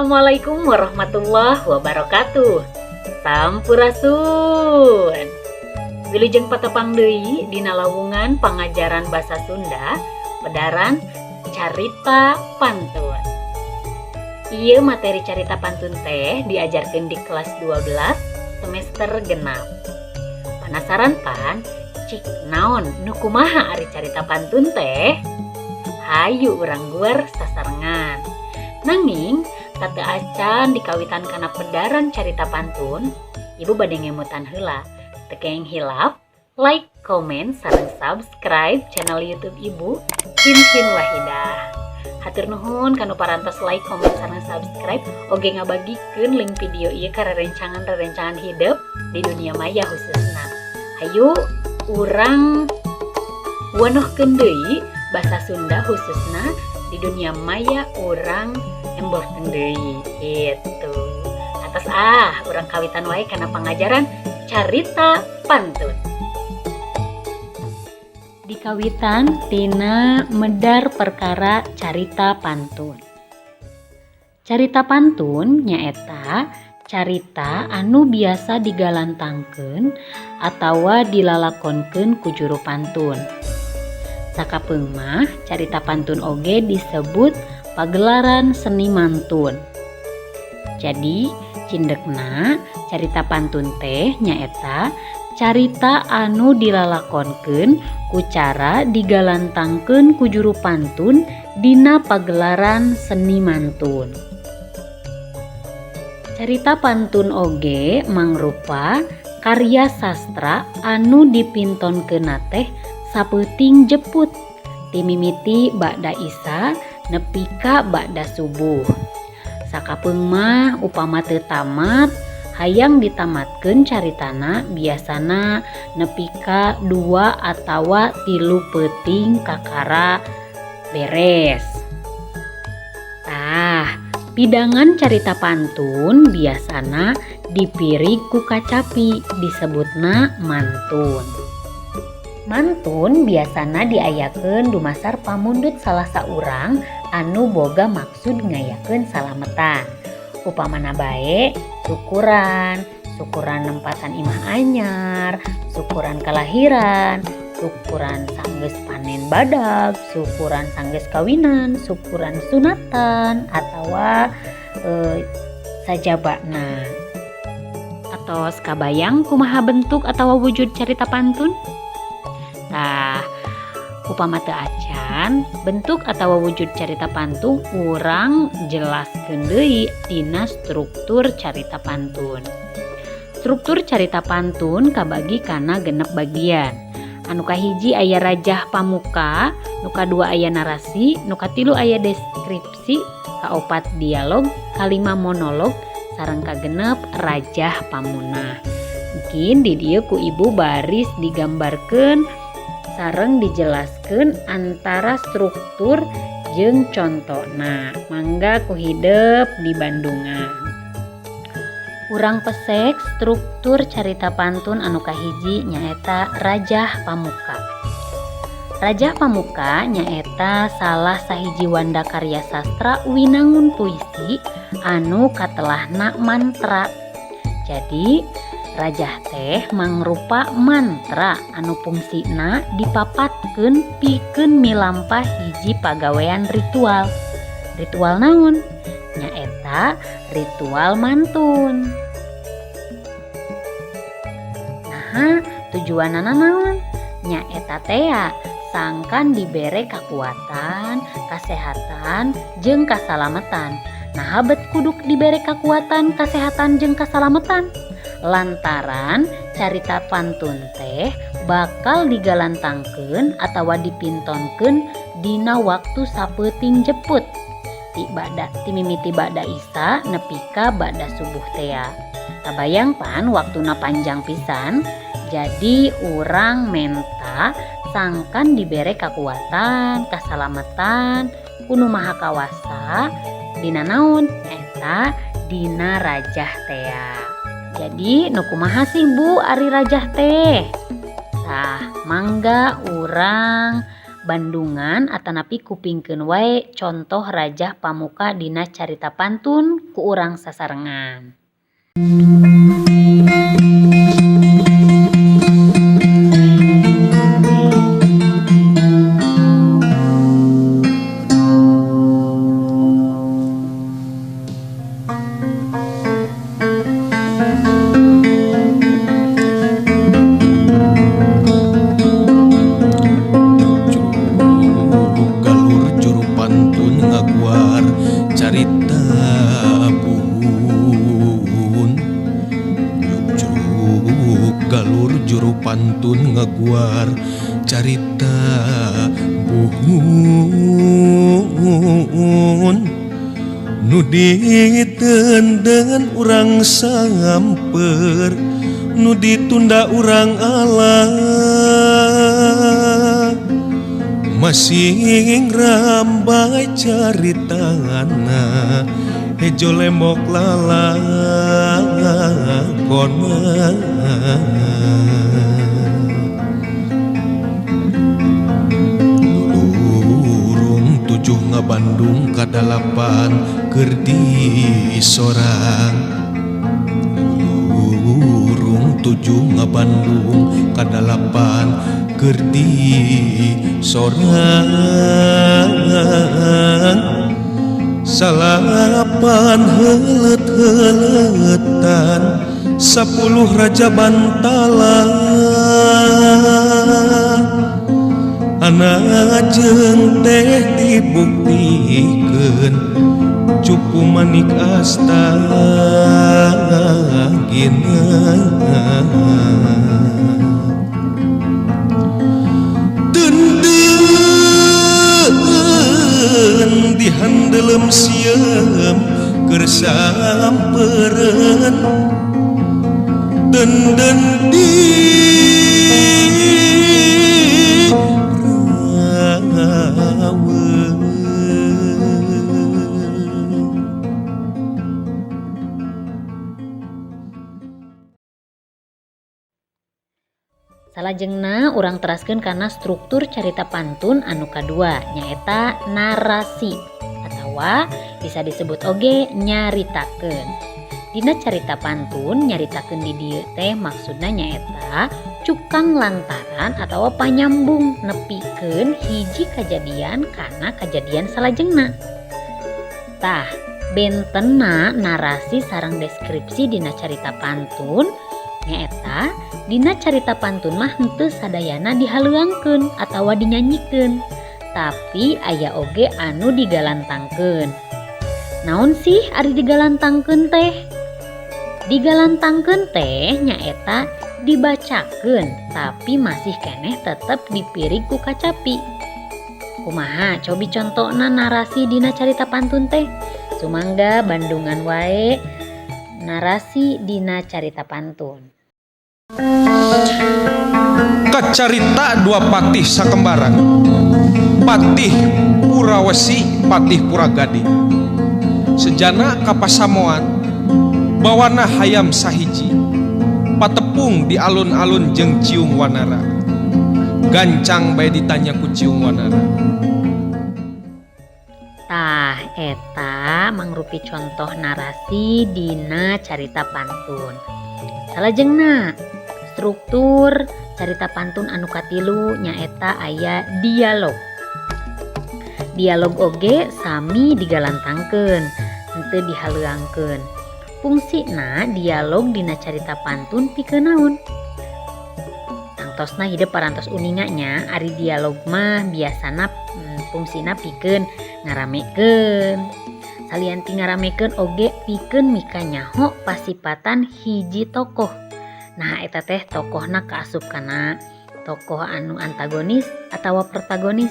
Assalamualaikum warahmatullahi wabarakatuh. Sampurasun. Wilujeng patepang deui dina lawungan pangajaran basa Sunda, pedaran carita pantun. Ieu materi carita pantun teh diajarkeun di kelas 12 semester 6. Penasaran pan? Cik naon nu kumaha ari carita pantun teh? Hayu urang guar sasarengan. Nanging sateuacan dikawitan kana pedaran carita pantun, Ibu bade ngemutan heula. Teu kenging hilap, like, komen, sareng subscribe channel YouTube Ibu, Hinhin Wahidah. Hatur nuhun kanu parantos like, komen, sareng subscribe, oge ngabagikeun link video ieu ka rerencangan-rerencangan hidep di dunia maya khususna. Hayu urang wanohkeun deui basa Sunda, khususna di dunia maya, urang emborkeun deui gitu. Atos ah, urang kawitan wae kana pangajaran carita pantun. Dikawitan tina medar perkara carita pantun. Carita pantun nyaeta carita anu biasa digalantangkeun atawa dilalakonkeun ku juru pantun. Sakapeung mah carita pantun oge disebut pagelaran seni mantun. Jadi cindekna, carita pantun teh nyaeta carita anu dilalakonkeun ku cara digalantangkeun ku juru pantun dina pagelaran seni mantun. Carita pantun oge mangrupa karya sastra anu dipintonkeunna teh sapeuting jeput, ti mimiti ba'da Isya nepi ka ba'da subuh. Sakapeung mah upama teu tamat, hayang ditamatkeun caritana, biasana nepi ka 2 atawa 3 peuting kakara beres. Tah, pidangan carita pantun biasana dipirig ku kacapi, disebutna mantun. Mantun biasana diayakeun dumasar pamundut salah saurang anu boga maksud ngayakeun salametan. Upamana bae syukuran, syukuran nempatan imah anyar, syukuran kalahiran, syukuran sanggeus panen badag, syukuran sanggeus kawinan, syukuran sunatan, atawa sajabana. Atos kabayang kumaha bentuk atawa wujud carita pantun? Tah, upama teu acan bentuk atawa wujud carita pantun, urang jelaskeun deui tina struktur carita pantun. Struktur carita pantun kabagi kana 6 bagian. Anu kahiji aya rajah pamuka, nu kadua aya narasi, nu katilu aya deskripsi, kaopat dialog, kalima monolog, sareng kagenep rajah pamunah. Mungkin di dieu ku Ibu baris digambarkeun sareng dijelaskeun antara struktur jeung contona. Mangga ku hidep dibandungan. Urang pesek struktur carita pantun anu kahiji, nyaeta rajah pamuka. Rajah pamuka nyaeta salah sahiji wanda karya sastra winangun puisi anu katelahna mantra. Jadi rajah teh mangrupa mantra anu fungsina dipapatkeun pikeun milampah hiji pagawean ritual. Ritual naon? Nyaeta ritual mantun. Nah, tujuanana naon? Nyaeta tea sangkan dibere kakuatan, kasehatan, jeung kasalamatan. Nah, bet kudu dibere kakuatan, kasehatan, jeung kasalamatan? Lantaran carita pantun teh bakal digalantangkeun atawa dipintonkeun dina waktu sapeuting jeput, ti ba'da ti mimiti ba'da Isya nepi ka ba'da subuh tea. Kabayang pan waktuna panjang pisan. Jadi urang menta sangkan dibere kakuatan, kasalamatan ku Nu Maha Kawasa dina naon? Nyaeta dina rajah tea. Jadi nu kumaha sih, Bu, ari rajah teh? Tah, mangga urang Bandungan atanapi kupingkeun wae contoh rajah pamuka dina carita pantun ku urang sasarengan. Pantun ngaguar carita buhun nu ditenden urang samper nu ditunda urang ala masing rambai caritana hejo lembok lalakona. Lurung tujuh ngabandung kadalapan keur di sorang. Lurung tujuh ngabandung kadalapan keur di sorang. Salapan heuleut-heuletan 10 raja bantala anak jeung teh dibuktikeun cupu manik asta gina. Di handelem sieum keur sampeureun denden di raweun. Salajengna urang teraskeun kana struktur carita pantun anu kadua nyaeta narasi atawa bisa disebut oge nyaritakeun. Dina carita pantun nyaritakeun di dieu teh maksudna nyaeta cukang lantaran atawa panyambung nepikeun hiji kajadian kana kajadian salajengna. Tah, bentenna narasi sareng deskripsi dina carita pantun nyaeta dina carita pantun mah henteu sadayana dihaleuangkeun atawa dinyanyikeun, tapi aya oge anu digalantangkeun. Naon sih ari digalantangkeun teh? Digalantangkeun teh nyaeta dibacakeun tapi masih keneh tetep dipirig ku kacapi. Kumaha cobi contona narasi dina carita pantun teh? Sumangga bandungan wae narasi dina carita pantun. Kacarita dua patih sakembaran, Patih Purawesi, Patih Puragadi. Sejana kapasamoan, bawana hayam sahiji, patepung di alun-alun jeung Ciung Wanara. Gancang bae ditanya ku Ciung Wanara. Tah eta mangrupi contoh narasi dina carita pantun. Salajengna struktur carita pantun anu katilu nyaeta aya dialog. Dialog oge sami digalantangkeun, henteu dihaleuangkeun. Fungsina dialog dina carita pantun pikeun naon? Tangtosna hidep parantos uninga nya, ari dialog mah biasana fungsina pikeun ngaramekeun. Salian ti ngaramekeun oge pikeun mika nyaho pasipatan hiji tokoh. Nah eta teh tokohna kaasup kana tokoh anu antagonis atawa protagonis,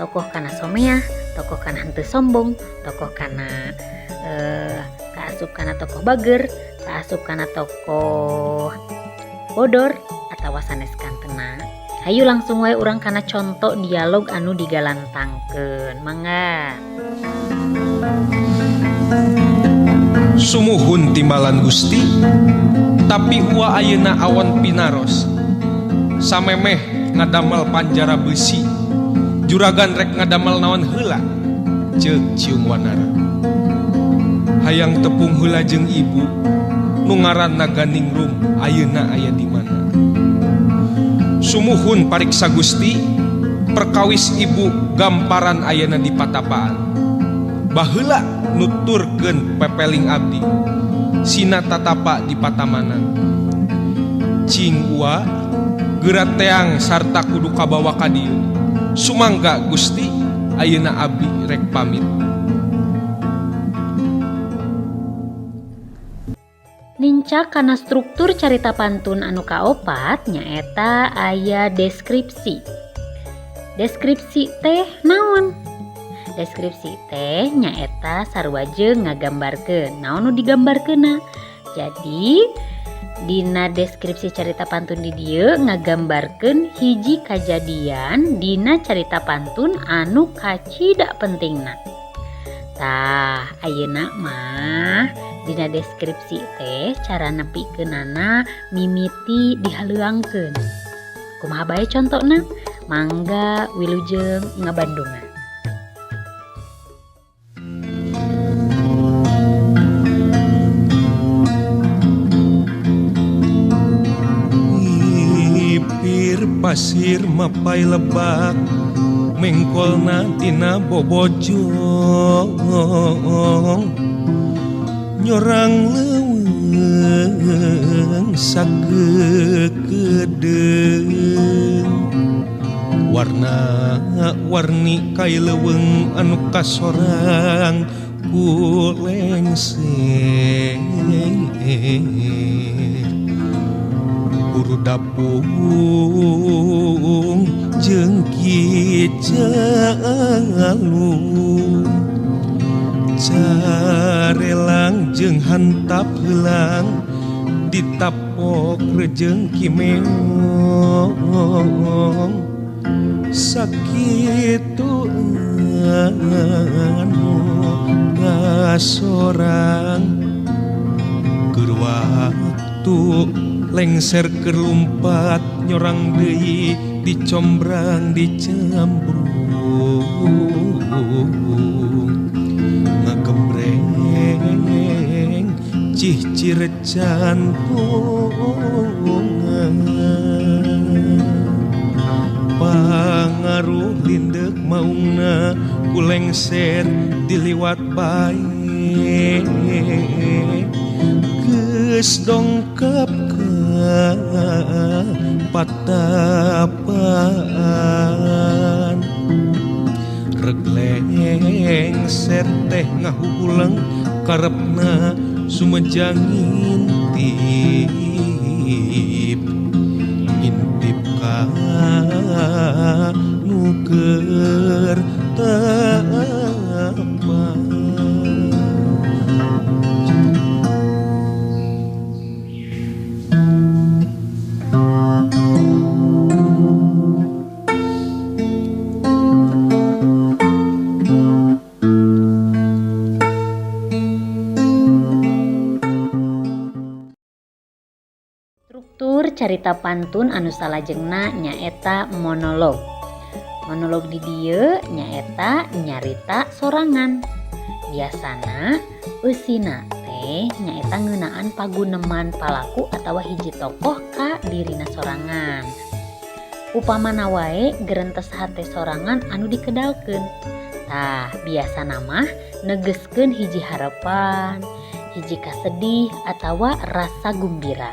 tokoh kana someah, tokoh kana henteu sombong, tokoh kana kaasup kana tokoh bager, kaasup kana tokoh bodor atawa sanes kantena. Hayu langsung wae urang kana contoh dialog anu digalantangkeun. Mangga. Sumuhun timbalan Gusti, tapi ua ayeuna awan pinaros. Samemeh ngadamel panjara besi, Juragan rek ngadamel naon heula? Ceuk Ciung Wanara. Hayang tepung heula jeung ibu nu ngaranna Ganingrum ayeuna aya di mana? Sumuhun pariksa Gusti, perkawis ibu gamparan ayeuna di patapaan. Baheula nuturkeun pepeling abdi, sina tatapa di patamanan. Cing ua geura teang sarta kudu kabawa ka dieu. Sumangga Gusti, ayeuna abdi rek pamit. Nincak kana struktur carita pantun anu kaopat nyaeta aya deskripsi. Deskripsi teh naon? Deskripsi teh nyaeta sarua jeung ngagambarkeun. Naon nu digambarkeunna? Jadi dina deskripsi carita pantun di dieu ngagambarkeun hiji kajadian dina carita pantun anu kacida pentingna. Tah, ayeuna mah dina deskripsi teh cara nepikeunana mimiti dihaleuangkeun. Kumaha bae contona? Mangga wilujeng ngabandungan. Ipir pasir mapai lebak mengkolna tina bobojong nyorang leuweung sakekedeung warna warni kai leuweung anu kasorang ku lengser buru dapung jeung Ki Jalung carelang jeung hantap heulang ditapok rejeng Ki Meong sakitu anu kasorang keur waktu lengser keur lumpat nyorang deui dicombrang dicambrung ngagembreng cihcir cantungan pangaruh lindek maungna ku lengser diliwat bae geus dongkap ka patapaan reg lengser teh ngahuhuleng karepna sumejang ngintip ngintip ka nu keur tapa. Struktur carita pantun anu salajengna nyaeta monolog. Monolog di dieu nyaeta nyarita sorangan. Biasana eusina teh nyaeta ngeunaan paguneman palaku atawa hiji tokoh ka dirina sorangan. Upamana wae gerentes hate sorangan anu dikedalkeun. Tah, biasana mah negeskeun hiji harapan, hiji kasedih atawa rasa gumbira.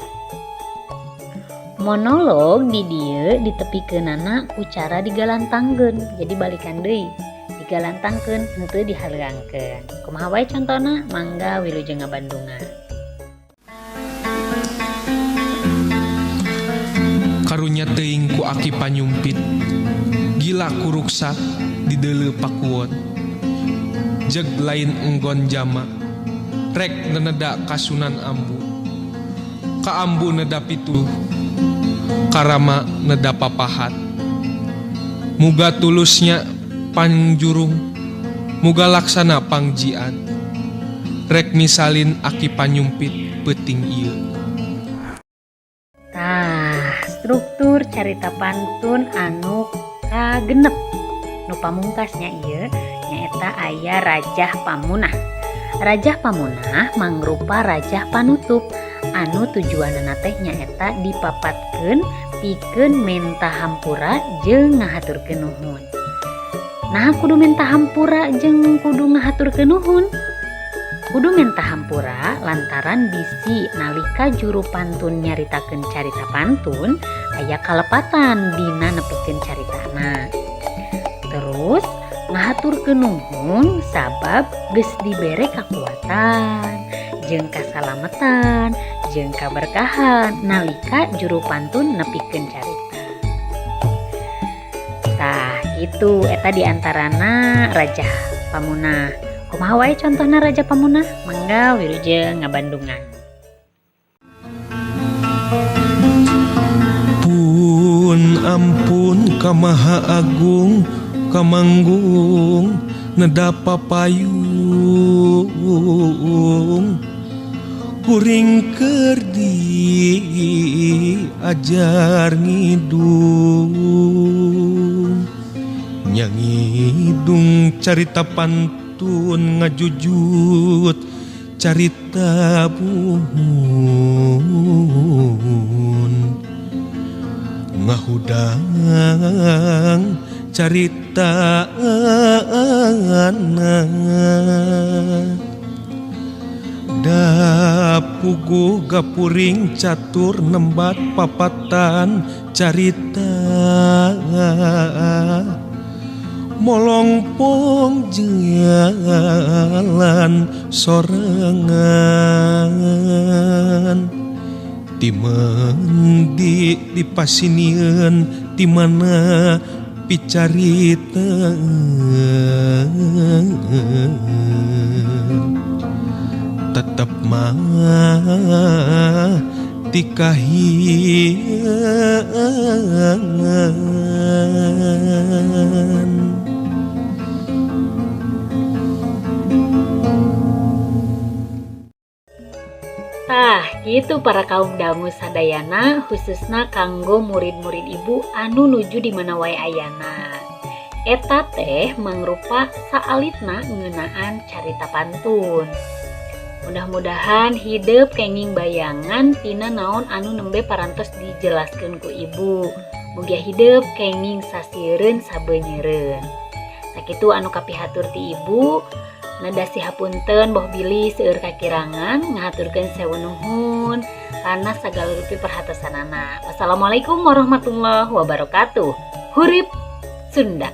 Monolog di dieu ditepikeunana ku cara digalantangkeun. Jadi balikan deui, digalantangkeun henteu dihaleuangkeun. Kumaha wae contona? Mangga wilujeng ngabandungan. Karunya teuing ku aki panyumpit, gila ku ruksak dideuleu pakuwon. Jeg lain enggon jama, rek neneda kasunan ambu. Ka ambu neda pituh, karama neda papahat. Muga tulusnya pangjurung, muga laksana pangjian. Rek misalin aki panyumpit peuting ieu. Tah, struktur carita pantun anu kagenep. Nu Nu pamungkasnya ieu nyaeta aya Rajah Pamunah. Rajah Pamunah mangrupa rajah panutup anu tujuanana teh nyaeta dipapatkeun pikeun menta hampura jeung ngahaturkeun nuhun. Nah, kudu menta hampura jeung kudu ngahaturkeun nuhun. Kudu menta hampura lantaran bisi nalika juru pantun nyaritakeun carita pantun aya kalepatan dina nepikeun caritana. Terus ngahaturkeun nuhun sabab geus dibere kakuatan jeung kasalametan jeung kaberkahan nalika juru pantun nepikeun carita. Tah, kitu eta diantarana Rajah Pamunah. Kumaha wae contohna Raja Pamunah? Mangga wilujeng ngabandungan. Pun ampun ka Maha Agung kamanggung neda papayung kuring keur diajar ngidung nyangidung carita pantun ngajujut carita buhun ngahudang carita anak dapugu gapuring catur nembat papatan carita molongpong jalan sorangan timendi dipasinieun ti mana picarita tetep mah tikahiangan. Tah, gitu para kaum dangu sadayana khususna kanggo murid-murid ibu anu nuju di mana wae ayana. Eta teh mangrupa saalitna ngeunaan carita pantun. Mudah-mudahan hidep kenging bayangan tina naon anu nembe parantos dijelaskeun ku ibu. Mugia hidep kenging sasieureun sabeunyereun. Sakitu anu kapihatur ti ibu. Nada sihapunten boh bilih seueur kakirangan ngahaturkeun sewu nuhun kana sagala rupi perhatosanana. Wassalamualaikum warahmatullahi wabarakatuh. Hurip Sunda.